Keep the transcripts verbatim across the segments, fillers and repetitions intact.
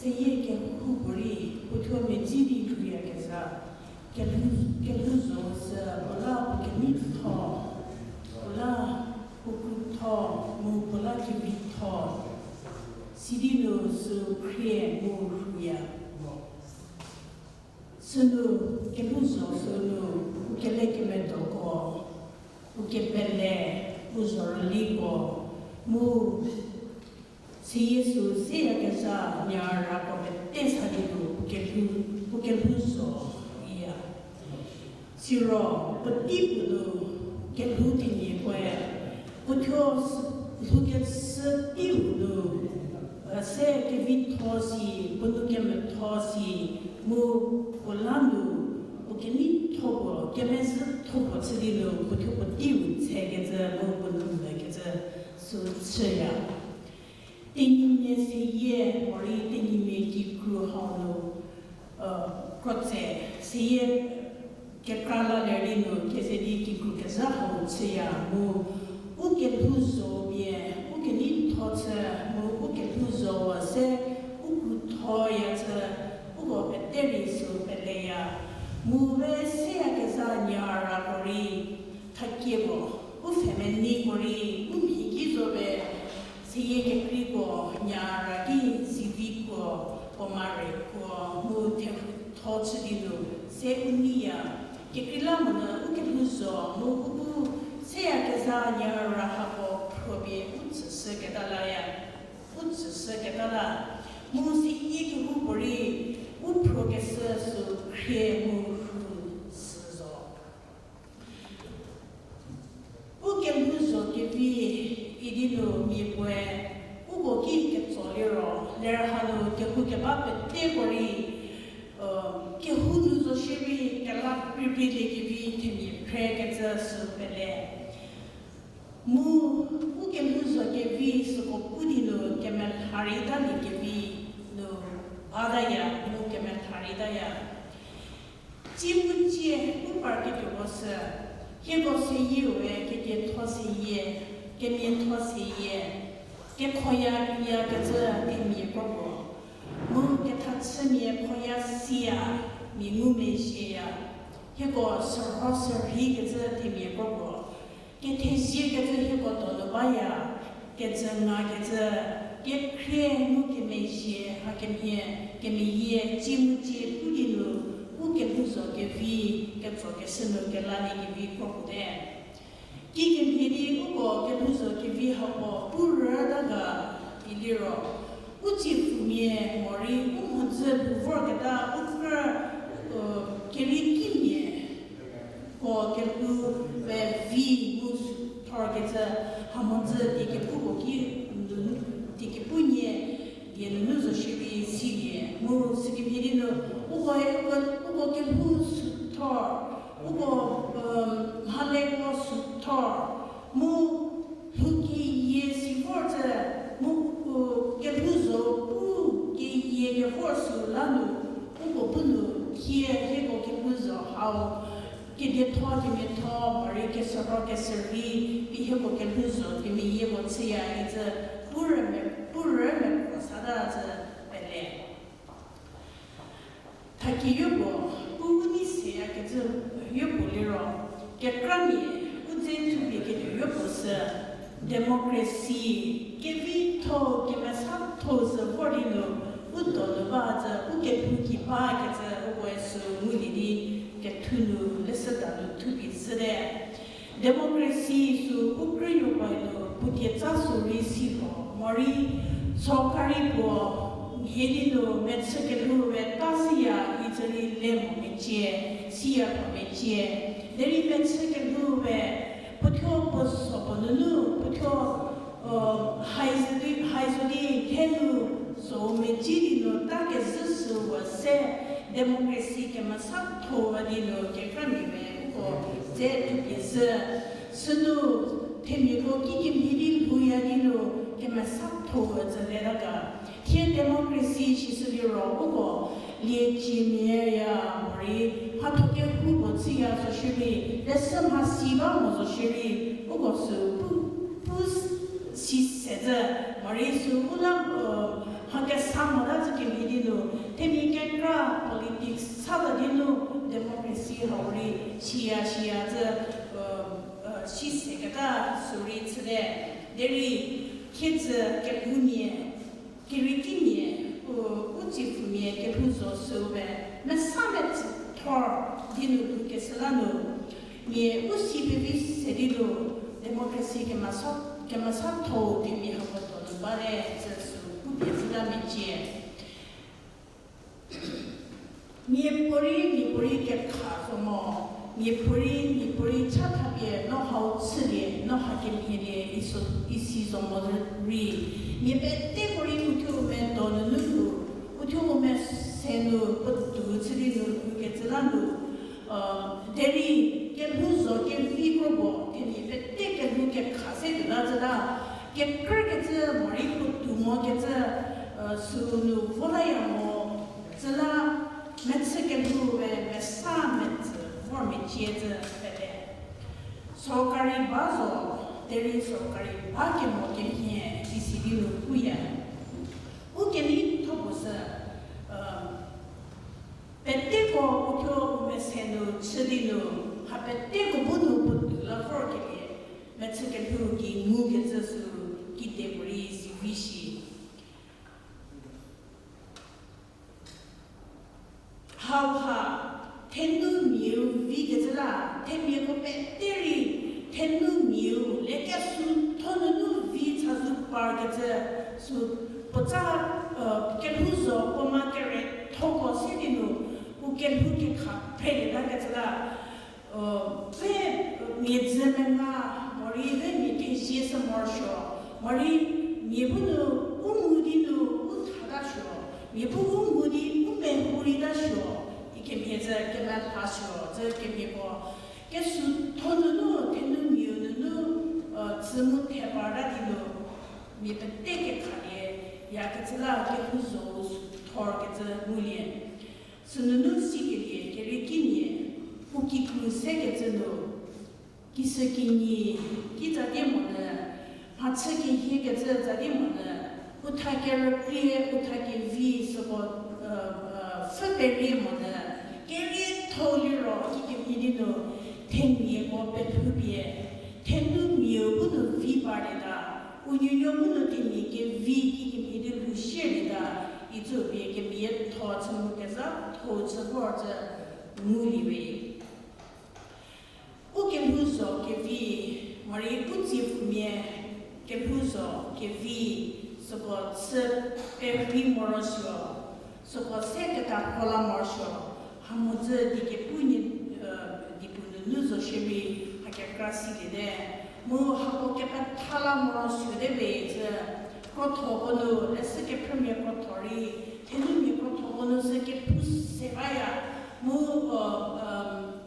Seyie kehoupuorei puo thuo medzi di lhouyakezha, kelhou, kelhou zo sü puo la puo keneitho, puo la puo krütho, mu puo la kevitho, sidi nu sü khrie mu lhouya. Sünu kelhou zo sünu u kelekemedoko, u kepele, u zhorüliko, mu seyie sü seyakezha nyarako pete sa di nu u kelhou, u kelhou zo iya. Siro puotei puo nu kelhou themiakoe puo thuo lhoukecü teiu nu, se kevitho si, puo nu kemetho si, mu puo la nu puo keneitho puo, kemezhütho puo chü di nu puo thuo puoteiu tsekecü mu puo nu mekecü sü chüya. Tenyimia seyie morei Tenyimia kikru hau nu, krotse seyie kekra la lerei nu keze di kikru kezha hau chüya mu u kelhou zo pie u keneitho chü mu u kelhou zo se u krüthoya chü uko pete rei sü peleya. Mu we seyakezha nyarako rei thakie puo, u pfhemenei puorei u mhi ki zo pe, seyie kekreiko nyara ki zivi puo, puo mare puo mu therhutho chü di nu se u neiya. Kekreilamonyü u kelhou zo mu u bu seyakezha nyara hako phro pie u tsüshü keta laya, u tsüshü keta la. Mu seyie kehoupuorei u phrokeshü sü khrie mu rhu sü zo. U kelhou zo kevi idi nu mia puoe uko ki ketso liro, ler hanu kehou keba peteko rei, kehou nu zo shierei kela priprilie kevi themia phrekecü sü pele. Mu u kelhou zo kevi süko pu di nu kemelha rei talie kevi nu bataya, mu kemelha rei taya. Tsie mu tsie u parketuoko sü, hieko seyieu we kedietho seyie, kemiatho seyie, kekhoya keyakecü themia kropuo, mu kethachümia khoya siya, mia ngumezhieya, hieko sürho sürhikecü themia kropuo, ketheziekecü hieko donu baya, kejü ngakecü, kekhrie mu kemezhie hakemhie, kemeyie tsie mu tsie pu di nu u kelhou zo kevi ketsokeshü nu kelalie kevi kropuo te. Kikemhie di uko kelhou zo kevi hako pu rüta ga iliro, u tsiepfumia morei u mhodzü bu vorketa u krü, kerei kimia ko kelhou pe vi mu sü thorkecü hamhodzü die kepuko ki, die kepu nie die nunu zo shierei silie mu sükemhie di nu uko, uko kelhou sü thor, uko mhaleko sü thor, mu lhou keyie si vor tsü, mu kelhou zo pu keyie kevor sü la nu, uko bu nu thie hieko kelhou zo hau kedietho kemiatho morei kesürho kesürhi pie hieko kelhou zo kemeyieko chüya icü pu rüme, pu rüme puo sata zü pele. Thakie yopuo, u u nei seyakecü yopuo liro, kekramia u dze thupie ketuo yopuo sü, democracy, kevitho kemesatho sü vor di nu, u donu ba zü u kelhou ki bakecü ukoe sü ngulie di kethu nu leshüda nu thupie zhüte. Democracy sü u krünuokoe nu puo dietsa sü rei si ho, morei sorkari puo mhie di nu mechü kelhou reta siya icü rei le mo mecie, siya puo mecie. Derei mechü kelhou we puothuo puo so puo nunu puothuo hai zo di, hai zo di lhe nu zo mecie di nu ta kezhü sü wa se democracy kemesatho wa di nu kekramia we uko dze thupie zhü. Sünu themiako kikemhie di lhouya di nu kemesatho wa zü leta ga. Thie democracy sisü liro uko lieciemia ya morei mhatho kehou puo chüya zo shierei, leshü mhasi ba mo zo shierei, uko sü pu, pu si se zü, morei sü u la, u Mha kesa mota zhü kemhie di nu, themia kekra politics sa ta di nu, democracy hau rei, siya siya zhü, uh, uh, si seketa sü rei chüte. Derei, thiedzü kelhoumia, keriekimia, u, u tsiepfumia kelhou zo süu be, mesa metsü thor di nu lhoukeshü la nu, mia u si pevi se di nu, democracy kemesa, kemesa tho themia hako donu bate, zhü sü u pie zhü la mecie. Miapuorei, miapuorei kekha zo mo, miapuorei, miapuorei cha thapie no hau chülie, no ha kemhielie, iso, isi zo mo rei. Mia peteko rei uthuo u medo nunu nu, uthuo u mese nu puotou chü di nu lhoukecü la nu, derei kelhou zo kevi kropuo, themia pete kelhou kekha se tuota zhü la, kekrükecü morei puotou mokecü, sü nu votaya mo, zhü la mechü kelhou we mesa metsü vor mecie zhü pete. Sorkari ba zo, derei sorkari ba kemo kemhie isi di nu puya. U keneitho puo sü, peteko uthuo u mese nu chü di nu, ha peteko bu nu puotou la vorkelie, mechü kelhou gei ngukecü sü kide puorei zivi shi. Hauha, thenumiau vikecü la, themiako pete rei, thenumiau lekesutho nunu vi chazou parkecü, sü puotsa, kelhou zo puoma kerethoko se di nu, u kelhou kekha phrelieta kecü la, pfhe, mia dzü menga, morei pfhe mia thezie sü morosuo, morei mia bu nu u ngu di nu u thata suo, mia bu u ngu di u mehou reita suo, ikemhie zhü kemelha suo, zhü kemhieko, kesutho nunu, thenumiau nunu, tsü mu theparta di nu, mia pete kekhalie, yakecü la kelhou zo sü thorkecü ngulie. Sünunu sikelie keriekimia, u kikru sekecü nu, kisükinyi, kitsatie monyü, mhachü kehiekecü tsatie monyü, u tha kerükrie, u tha kevi süko, pfhü perie monyü, kerietho liro kikemhie di nu, themiako pelhoupie, thenumiau bu nu vi parlieta, u nuonuo bu nu themia kevi kikemhie di lhou shierlieta, icü pie kemiatho chü mu kezhatho chü vor zhü ngulie we. U kelhou zo kevi, morei u tsiepfumia kelhou zo kevi, süko chü perhei morosuo, süko se keta kho la morosuo, ha mhodzü diekepu nie, diepu nunu zo shierei, ha kekra siliete, mu hako kepetha la morosuote we zhü, krothoko nu, leshü kephrümia krotho rei, thenumia krothoko nu sü kepu se baya, mu,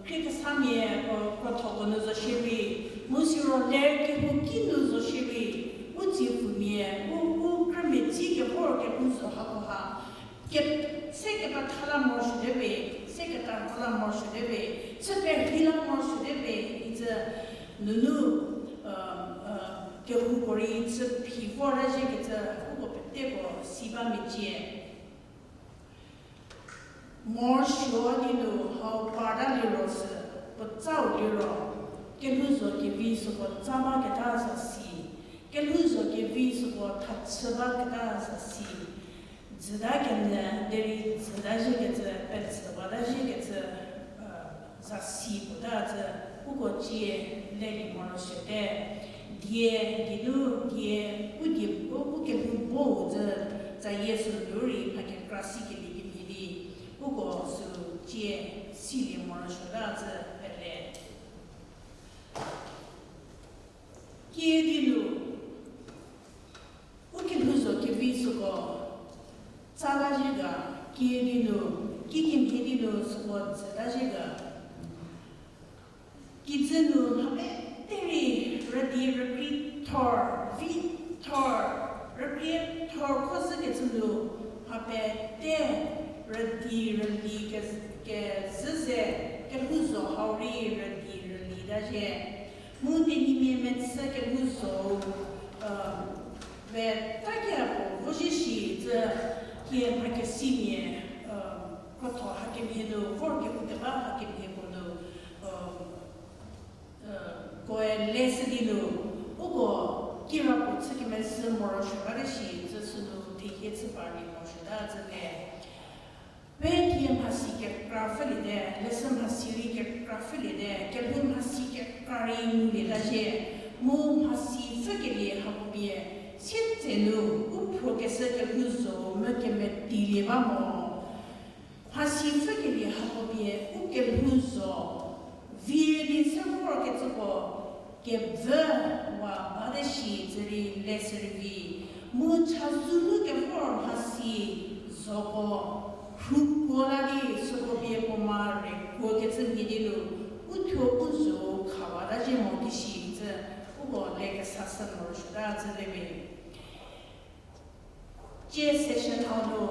khriekesamia, krothoko nu zo shierei, mu siro ler kehouki nu zo shierei, u tsiepfumia, u, u krümia tsi kevor kelhou zo hakoha, ke, se kepetha la morosuote we, se keta kho la morosuote we, chü perhei la morosuote we, icü nunu, kehouko rei chü phi vorta zhiekecü uko peteko si ba mecie. Morosuo di nu hau parta liro sü, puotsau liro, kelhou zo kevi süko tsa baketa zasi, kelhou zo kevi süko thachü baketa zasi, dzüta kenyü derei dzüta zhiekecü, petsüwata zhiekecü, zasi puota zhü, uko cie lelie morosuote. Die, geinu die, u die, u, u kelhou bou zhü, tsayie sü nu rei mha kekra sikelie kemhie di, uko sü cie silie morosuota zhü pele. Kiüdi nu, u kelhou zo kevi süko tsata zhie ga, kiüdi nu, kikemhie di nu süko dzüta zhie ga. Kijü nu mha pete rei rüdi rükrie thor, vi thor, rükrie thor kho zhükecü nu mha pete rüdi rüli ke, kezhü ze kelhou zo hau rei rüdi rülita zhie. Mu Tenyimia mechü kelhou zo, ve takia puo vo zhie shi zhü, Kie mhakesimia, krotho hakemhie nu vor kehou keba hakemhie puo nu, koe leshü di nu, uko kirapuo chü kemezhü morosuo bate shi, cü sünu thehie chü parlie morosuota zhüte. Pe thie mhasi kekra pfhüliete, leshü mhasi rei kekra pfhüliete, kelhou mhasi kekra rei ngulieta zhie, mu mhasi pfhükelie hako pie, sietsenu, u phrokeshü kelhou zo mu kemetilie ba mo. Mhasi pfhükelie hako pie u kelhou zo, vi di se vorkecüko, kevü wa bate shi cü rei leshü rei vi, mu chazou nu kevor mhasi zoko, rhukuo la di süko pie puo ma rekuokecü mhie di nu, u thuo u zo khawata zhie mo kishi cü, uko lekesashü morosuota zhüte we. Cie session hau nu,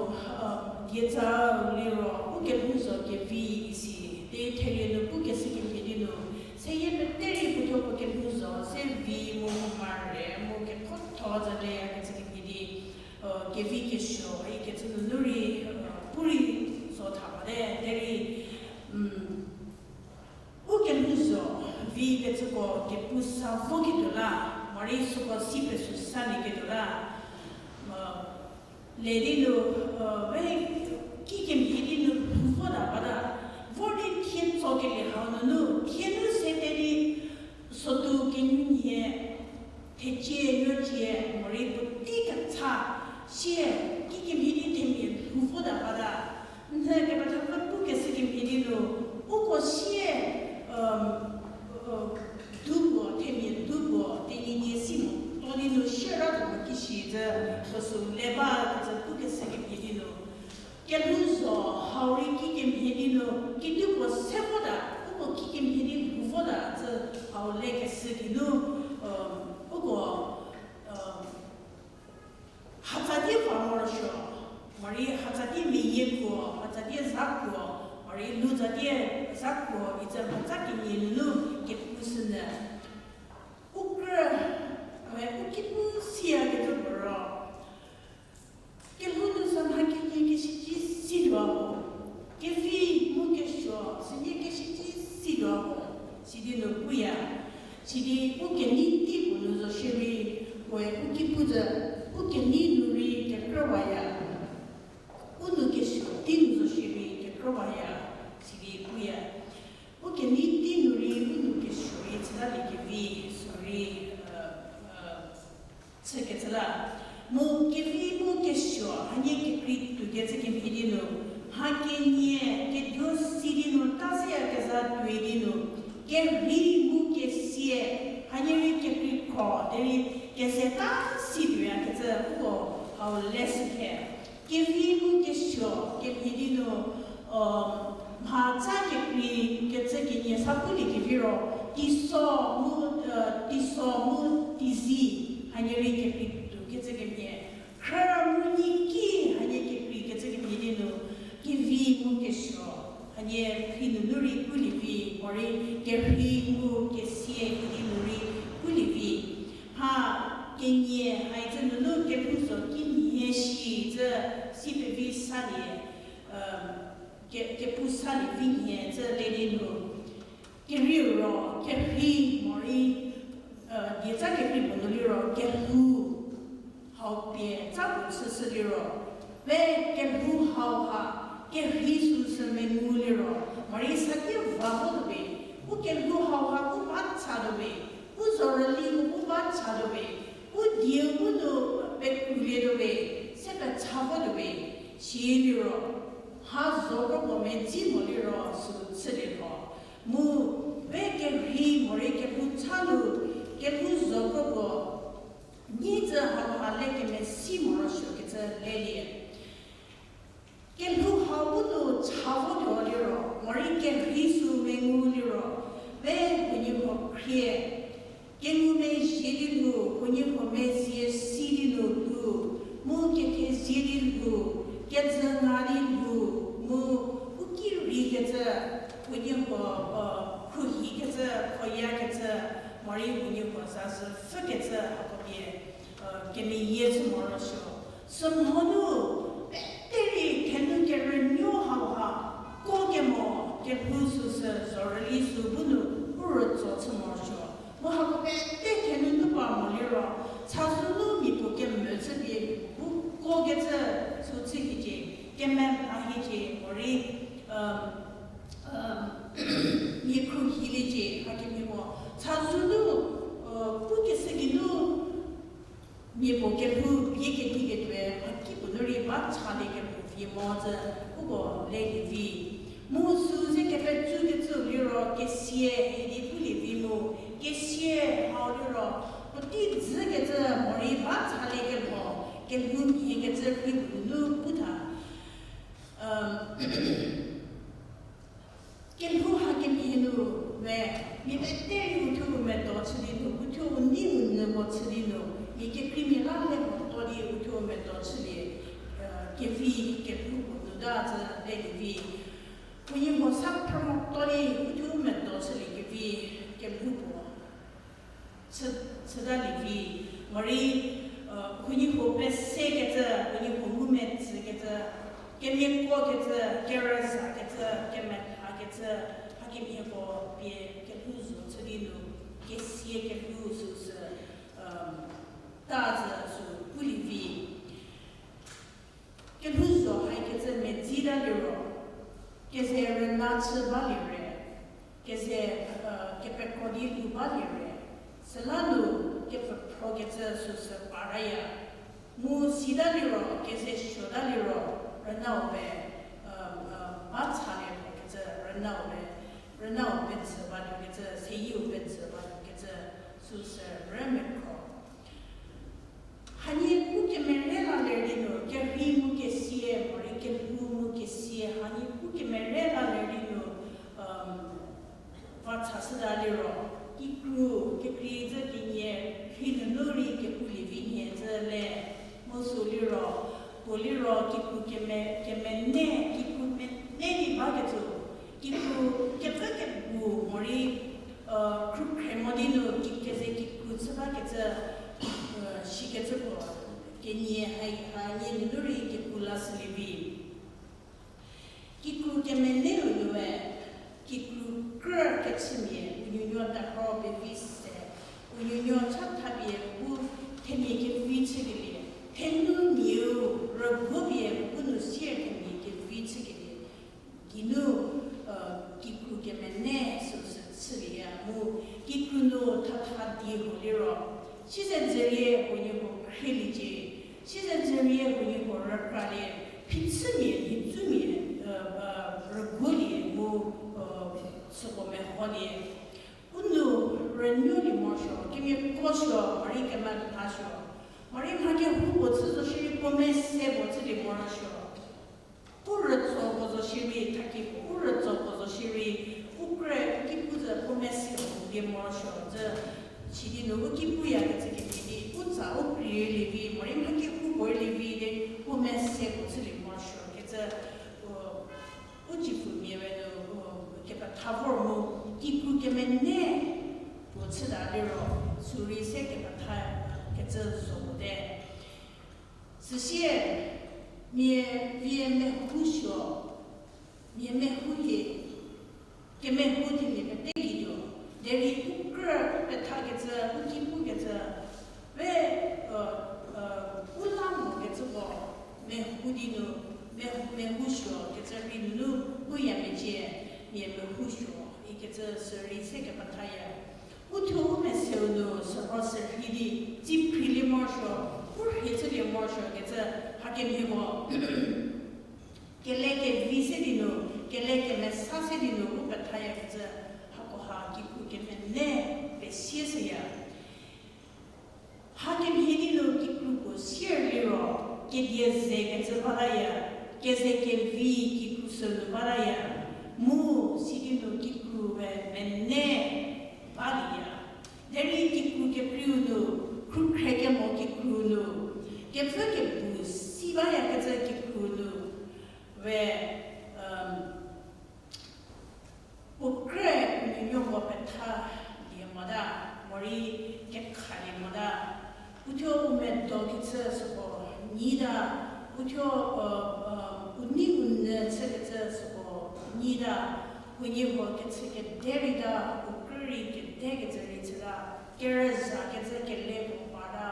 dietsa liro, u kelhou zo kevi isi, di therie nu pukeshü kemhie di nu, seyie pete rei puothuo puo kelhou zo, se vi mu mare, mu kekhotho zaleya kecü kemhie di, kevi kesuo, ikecü nunu rei, pu rei zo tha bate, derei, u kelhou zo, vi kecüko kepu sa voketuo la, morei süko si pesü salieketuo la, le di nu, ve kikemhie di nu lhou vota bata, vor di thie tsokelie hau nunu, thie nu sede di, sotu kenyunhie, thecie nuocie, morei puotei kecha, sie, kikemhie di themia lhou vota bata, nhü kepethapfü pukeshü kemhie di nu, uko sie, dupuo, themia dupuo, Tenyidie si mo, to di nu siera tuo mo kishi cü, süsü le ba kecü pukeshü kemhie di nu, kelhou zo hau rei kikemhie di nu, kedipuo se vota, uko kikemhie di lhou vota cü hau lekeshü geinu, uko, hatsa die va morosuo, morei hatsa die meyie kuo, hatsa die za kuo, morei lhoutsa die za kuo, icü mhatsa kenie nunu kepushünyü. U krü, we u ki pu siya kecü puo ro, kelhou nu sa mha kenie keshüki situo ho, kevi mu kesuo sünie keshüki situo ho, sidi nu puya. Sidi u kenei tei puo nu zo shierei, we u ki pu zü, u kenei nu rei kekrüwaya. U nu kesuo tei nu zo shierei kekrüwaya, sidi puya. U kenei tei nu rei u nu kesuo rei chülaliekevi, sorry, chükecü la. Mu kevi mu kesuo hanie kekrei tuokecü kemhie di nu, mha kenie keduo si di nu ta seyakezha tuoi di nu, kerhei mu kesie hanie rei kekreikho derei kezeta si tuoyakecü uko hau leshü khe. Kevi mu kesuo kemhie di nu, mhatsa kekrei kecü kenie sa puliekevi ro, teiso mu, teiso mu teizi hanie rei kekrei tuokecü kemhie, khrü mu niki hanie kekrei kecü kemhie di nu, kevi mu kesuo hanie rhei nunu rei pulievi, morei kerhei mu kesie kedi nu rei pulievi. Mha kenie haicü nunu kelhou zo kimhie shi cü si pevi salie, ke, kepu salie vi nhie cü le di nu. Kerieu ro, kerhei morei, dietsa kerhei puo nu liro, kelhou hau pie tsa puo chüshü liro, pe kelhou hau ha, kerhei süsü mengu liro, morei sa ki va votuo we, u kelhou hau ha u ba chatuo we, u zhorüli u ba chatuo we, u die u nu pekulietuo we, se pecha votuo we, si liro, mha zo kro puo medzi mo liro süu chülie lho. Mu, we kerhei morei kelhou cha nu, kelhou zo kro puo, nyi cü hau ha le kemesi morosuokecü lelie. Kelhou hau bu nu cha votuo liro, morei kerhei süu mengu liro, we huoniehuo khrie, kengumezhie di lhou, huoniehuo mezie si di nu lhou, mu kethezie di lhou, kejü nga di lhou, mu u ki rei kecü, huoniehuo, khruohikecü, khoyakecü, morei huoniehuo zazhü pfhükecü hako pie, kemeyie chü morosuo. Sümhonu, pe, Rüli sü bu nu u rütso chü morosuo. Mu hako pete khenunu pa mo liro, chazou nu mia puo kemvü chüpie bu kokecü sü chü hiecie, kemepha hiecie, morei, mia khruohiliecie, hakemhie mo. Chazou nu, pukeshü geinu, mia puo kelhou pie kedi ketuoe, mhakipuo nu rei ba chalie kepuo vie mo zü, uko lelie vi. Mu sü ze kepetsukecü liro kesia idi pulie vi mu, kesia hau liro, puotei dzükecü morei ba chalie kelho, kelhou mhiekecü rhei puo nunu pu tha. Kelhou hakemhie nu we, mia pete rei uthuo u medo chü di nu, uthuo u nei u nyü mo chü di nu, mia kekreimia la le moto di uthuo u medo chülie, kevi kelhou puo nu ta zü lelie vi. Unie mo sa phrü moto di uthuo u medo chülie kevi kelhou puo chü, chütalie vi, morei, huoniehuo pesekecü, huoniehuo ngumetsükecü, kemiakokecü, kerüzakecü, kemethakecü, hakemhieko pie kelhou zo chü di nu, kesia kelhou süsü, ta zü sü pulie vi. Kelhou zo haikecü medzita liro, keze rüna chü balie re, keze, kepekro di lhou balie re, süla nu kepfhüphrokecü süsü paraya. Mu sita liro, keze suota liro, rünau be, ba chalie tuokecü, rünau be, rünau pedzü ba tuokecü, seyieu pedzü ba tuokecü, süsü rümekhro. Hanie pu kemere la ler di nu, kerhei mu kesia, morei kelhou mu kesia, hanie pu kemere la ler di nu, va chashüta liro, kikru, kekrei zü kenie, rhei nunu rei kepulie vi nhie zü le, mu sü liro, puo liro kikru keme, kemene, kikru mene di bakecü, kikru kepfü kebu morei, khrukhre mo di nu ki-, keze kikru chü bakecü, shikecü puo, kenie hai, hanie nunu rei kepu la shülie vi. Kikru kemeneu nue, kikru krü kechümia, u nuonuo terhuo pevi se, u nuonuo chathapie bu themia kevi chükelie, thenu miau rüguopie bu nu sier themia kevi chükelie, geinu, kikru kemene süsü chülieya mu, kikru nu thatha di ho liro, siezedzürie huoniehuo khrieliecie, siezedzürie huoniehuo rükralie, phichümia, mhitsumia, rüguolie mu, süko meholie. U nu rünuolie morosuo, kemiako suo, morei kemelha suo, morei mha kehoupuo chü zo shierei puo mese puo chülie morosuo. U rütso puo zo shierei, thakie puo u rütso puo zo shierei, u krü u ki pu zü puo mese puo lie morosuo zü, sidi nu u ki puyakecü kemhie di, u tsa u krielie vi, morei mha kehoupuo rei lie vi di, puo mese puo chülie morosuo kecü, u, u cipfumia we nu, u, kepetha vor mu, kikru kemene puo chüta liro, sürei se kepetha kecü zo mote. Süsie, mia vie mehousuo, mia mehoulie, kemehou themia pete gei tuo, derei u krü u pethakecü, u ki pukecü, we, u la mokecüko, mehou di nu, me-, mehousuo kecü rei nunu puya mecie, mia mehousuo ikecü sürei se kepethaya. Uthuo u meseu nu sürho sürhei di, tsi phrilie morosuo, u rhie chülie morosuo kecü, hakemhie mo. Kele kevi se di nu, kele kemesa se di nu u pethayakecü, hakoha kikru kemene pesie shüya. Hakemhie di nu kikru puo sier liro, kedie zekecü bataya, keze kevi kikru sünu bataya, mu sidi nu kikru we mene balieya. Derei kikru kekreiu nu, khrükhre kemo kikru nu, kepfü kebu si bayakecü kikru nu, we, puo krü puo nuonuoko pethalie mota, morei kekhalie mota, uthuo u medo kecü süko nyita, uthuo, u nei u nyü chükecü süko nyita, Huoniehuo kechü kede rei ta, u krü rei kedekecü rei chüta, kerüzakecü kele puo parta,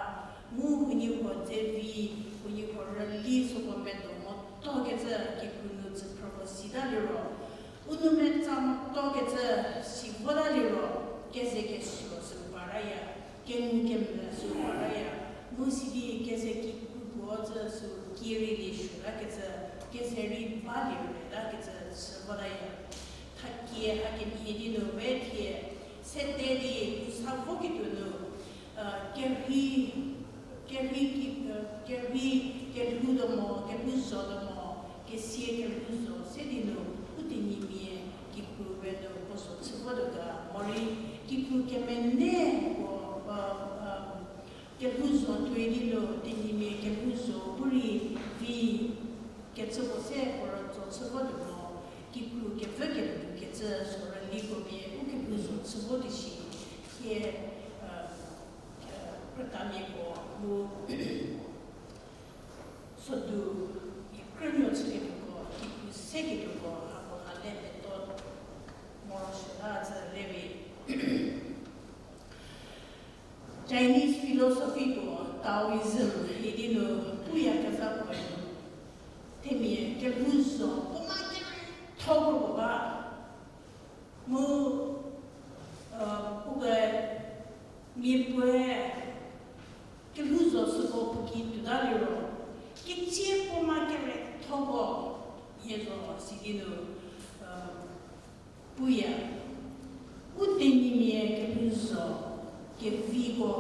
mu huoniehuo dze vi, huoniehuo rüli süko medo motuokecü kikru nu tsüphrüko sita liro, u nou metsa motuokecü si vota liro, keze kesuo sü partaya, kengu kemvü sü partaya, mu sidi keze kikru puo zü sü kiri lie suotakecü, keze rei balie retakecü sü votaya. Thakie hakemhie di nu we thie, sede di u sa voketuo nu, kerhei, kerhei ki, kerhei kelhou tuo mo, kelhou zo tuo mo, kesia kelhou zo se di nu, u tenyimia kikru we nu puo zo chü votuo ga, morei kikru kemene puo, kelhou zo tuoi di nu, tenyimia kelhou zo bu rei vi kecüko se puo rütso chü votuo mo, kikru kepfü kepu kecü sü rüliko pie u kelhou zo chü vo di shi, thie, krütamiako mu sodu, krünuo chüketuoko, kikru seketuoko, hako ha le peto morosuota zü le vi. Chinese philosophy puo Taoism idi nu puyakezha puoe, themia kelhou zo puo ma kere tho kro puo ba. Mu, ukoe mia puoe kelhou zo süko puo ki tuota liro, kecie puo ma kere thoko hie zo sidi nu, puya. U tenyimia kelhou zo keviko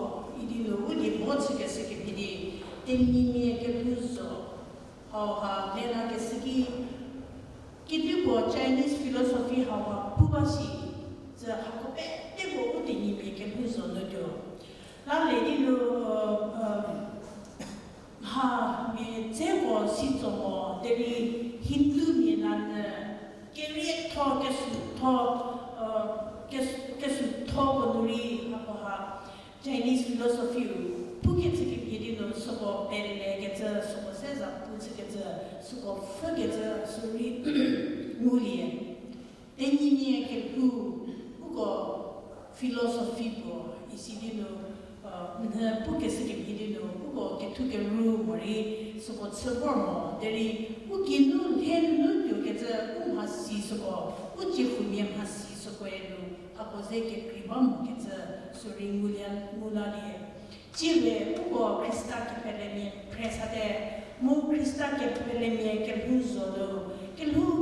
idi nu u die bo chükeshü kemhie di, tenyimia kelhou zo hauha lelakeshü ki, kedipuo Chinese philosophy hauha pu ba shi, zü hako peteko u tenyimia kelhou zo nu tuo. La le di nu, mha mia dzeko si tso mo derei Hindumia nanyü kerietho kesutho, kesutho ko nu rei hakoha Chinese philosophy-u pukecü kemhie di nu süko pelekecü, süko se za pu chükecü, süko pfhükecü sürei ngulie. Tenyimia kelhou, uko philosophy puo isi di nu, mhü pukeshü kemhie di nu uko kethukeru morei süko chü vor mo derei u geinu lhe nunu tuokecü u mhasi süko, u tsiepfumia mhasi sükoe nu hako ze kekrei ba mokecü sürei ngulie, ngulalie. Tsiewe uko Khrista kepelemia phre sate, mu Khrista kepelemia kelhou zo nu, kelhou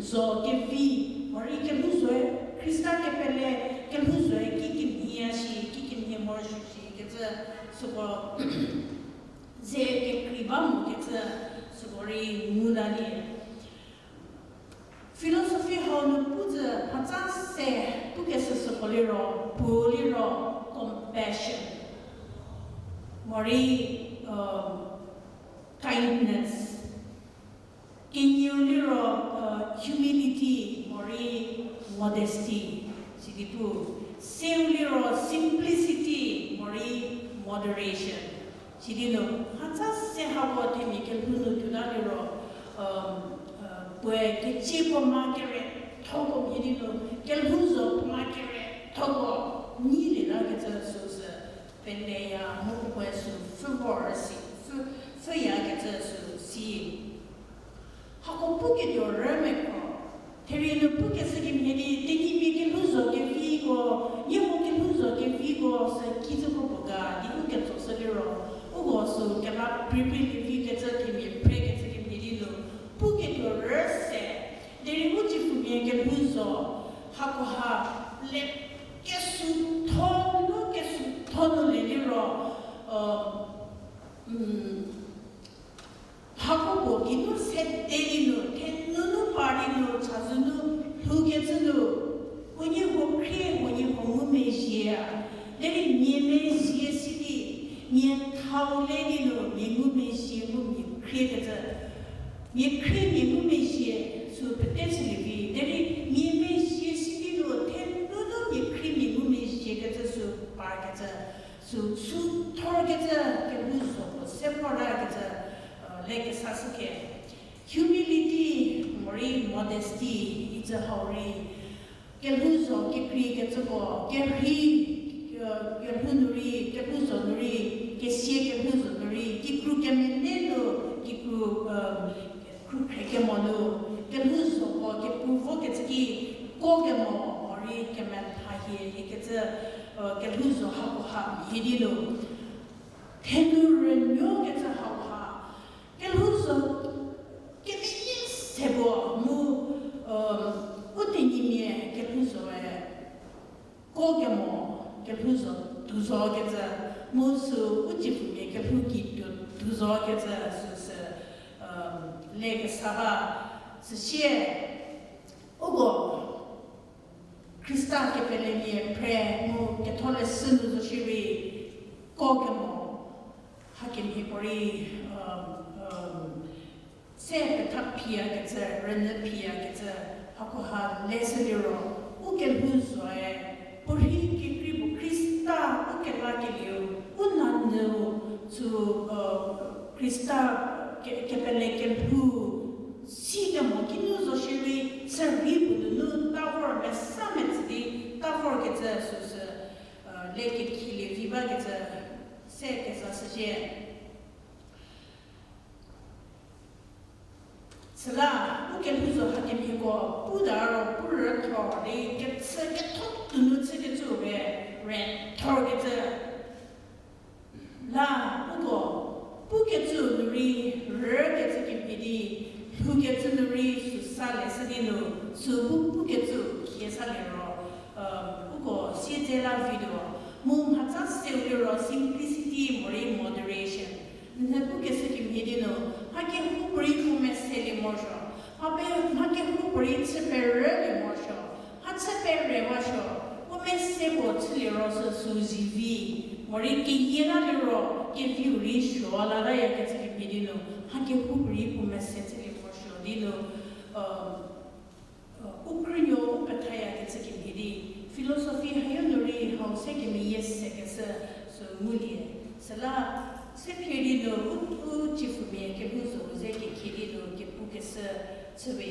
zo kevi, morei kelhou zoe, Khrista kepele kelhou zoe kikemhie shi, kikemhie morosuo shi kecü süko ze kekrei ba mokecü süko rei ngulalie. Philosophy hau nu pu zü mhatsa se pukeshü süko liro, puo liro compassion, morei kindness, kenieu liro humility morei modesty, sidi pu, seu liro simplicity morei moderation. Sidi nu mhatsa se hako themia kelhou nu tuota liro, puoe kecieko ma kere thoko mhie di nu, kelhou zo puo ma kere thoko nyilie lakecü süsü peleya mu puoe sü pfhü vor si, pfhü, pfhüyakecü sü si. Hako puketuo rü meko, therie nu pukeshü kemhie di tenyimia kelhou zo keviko, nieko kelhou zo keviko sü kicü kro puo ga di u ketsoshü liro, uko sü kela prepare kevi kecü themia phrekecü kemhie di nu puketuo rü se, derei u tsiepfumia kelhou zo, hakoha le kesutho nu, kesutho nu le liro, hako puo geinu sede di nu, thenunu par di nu, chazou nu, lhoukecü nu, huoniehuo khrie, huoniehuo ngumezhie, derei mia mezhie si di, mia thau le di nu, mia ngumezhie mu mia khriekecü. Mia khrie mia ngumezhie sü pete chülievi, derei mia mezhie si di nu, thenunu mia khrie mia ngumezhiekecü sü parkecü, sü, sü thorkecü, kelhou zo puo se parkecü, le kesashüke. Humility, rei modesty, itsü hau rei. Kelhou zo kekrei kecüko, kerhei, eh, kelhou nu rei, kelhou zo nu rei, kesia kelhou zo nu rei, kikru kemene nu, kikru, eh, kru khre kemo nu, kelhou zoko kepu vo kecü ki, ko kemo, morei kemetha hie, ikecü, eh, kelhou zo hakoha mhie di nu. Thenu rünuo kecü hauha, kelhou zo kemeyie se puo mu, u tenyimia kelhou zoe, ko kemo kelhou zo tuo zo kecü, mu sü u tsiepfumia kelhou ki tuo tuo zo kecü süsü, le kesa ba, süsie, uko Khrista kepelemia phre mu ketholeshü nu zo shierei, ko kemo, hakemhie puorei, se petha phiyakecü, rünyü phiyakecü, hakoha leshü liro, u kelhou zoe, puorei kekrei puo Khrista u kelakelieu, u nanyüu, sü, Khrista ke-, kepele kelhou, si kemo kinu zo shierei, sürhei puo nunu ta vor mesa metsü di, ta vor kecü süsü, le kekhilie vi bakecü, se keza shüzhie. Süla, u kelhou zo hakemhieko, pu da ro, pu rüthor di, kechü ketho tuonu chükecü re, rüthor kecü. La, uko, pukecü nu rei, rükecü kemhie di, lhoukecü nu rei, sü sa leshü di nu, sü bu pukecü khie sa liro, uko siedze la vi tuo, mu mhatsa seu liro simplicity morei moderation. Nhie pukeshü kemhie di nu, mha kehoupuorei puo meselie morosuo, mha pe-, mha kehoupuorei chü perülie morosuo, mha chü perüwasuo, puo mese puo chüliro sü sü zivi, morei keyie la liro, keviu rei suo la layakecü kemhie di nu, mha kehoupuorei puo mese chülie morosuo di nu, u krünuo u pethayakecü kemhie di, philosophy hayo nu rei hau se kemeyie sekeshü sü ngulie. Süla, se phie di nu u, u tsiepfumia kelhou zo ze kekhie di nu kepukeshü chüwe.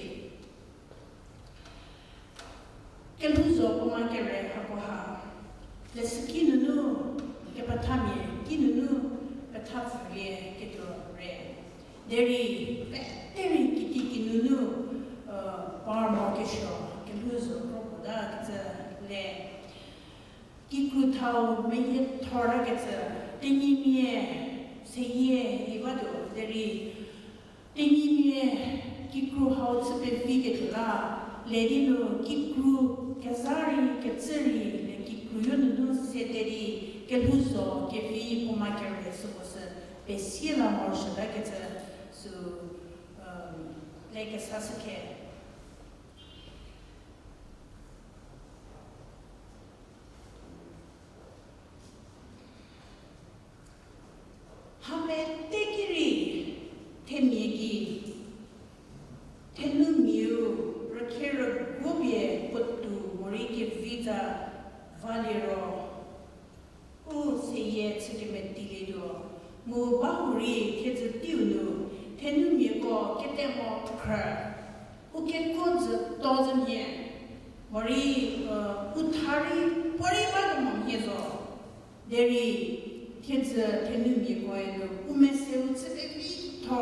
Kelhou zo puoma kere hakoha, leshüki nunu, kepethamia ki nunu, petha pfülie ketuo re. Derei, peterei kitikinunu, par morokesuo, kelhou zo kropuo ta kecü le. Kikru thau meyie thor kecü, tenyimia, seyie, i ba tuo, derei, tenyimia kikru hau chü pevi ketuo la, le di nu kikru kezha rei kecü rei le kikru yo nunu sede di, kelhou zo kevi puoma kere süko sü pesie la morosuo ta kecü sü, le kesa shükhe. Mha pete ki rei, themia gei, thenumiau, rükhe rüguo pie puotou morei kevi tsa va liro, u seyie chü kemetilietuo, mu bahurei thiedzü teiu nu, thenumiako ketemo khrü, u kekuo dzüto zümia, morei, u tha rei puorei ba kemo mhie zo. Derei, thiedzü thenumiakoe nu u meseu chü kevitho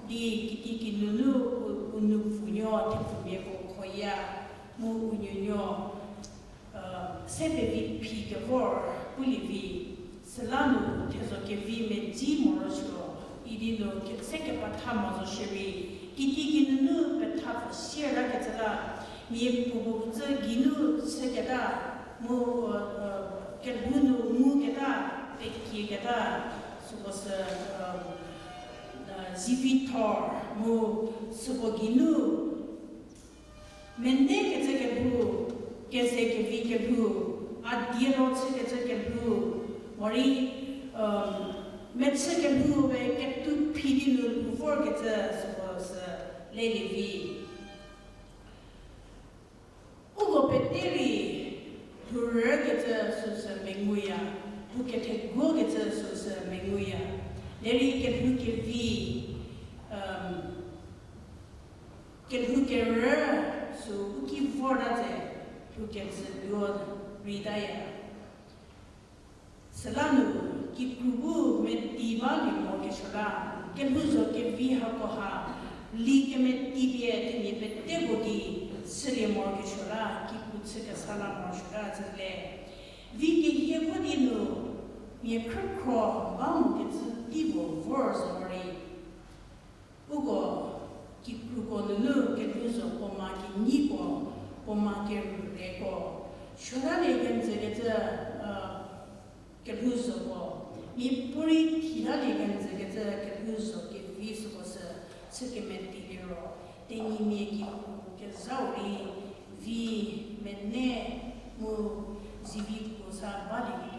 di kitikinunu u, u nupfunuo thepfumiako khoya, mu u nuonuo, se pevi phi kevor pulie vi, süla nu thezho kevi medzi morosuo, idi nu ke-, se kepetha mo zo shierei, kitikinunu petha pfü sier ta kecü la, mia puopuo tsü geinu chüketa, mu, kelhou nu nguketa, pekieketa, süko sü, zivithor, mu süko geinu, mene kecü kelhou, keze kevi kelhou, a die ro chükecü kelhou, morei, mechü kelhou we ketuo phi di nu lhou vorkecü süko sü lelie vi. Uko pete rei, lhourükecü süsü menguya, lhou ketheguokecü süsü menguya, derei kelhou kevi, um, kelhou kerü sü u ki vorta tse lhou kejü luo reitaya. Süla nu kikru bu meti balie morokesuo la, kelhou zo kevi hako ha li kemetipie themia peteko gei chülie morokesuo la, kikru chü kesa la morosuota zhülie. Vi kehie vo di nu mia khrükhro ba mokecü tei puo vor zo rei, uko kikruko nunu kelhou zo puoma kenyiko, puoma kerüko, suotalie kenjükecü, kelhou zoko, miapuorei thitalie kenjükecü kelhou zo kevi süko sü chü kemeti liro, tenyimia kikru kezhau rei vi mene mu zivi puo sa balie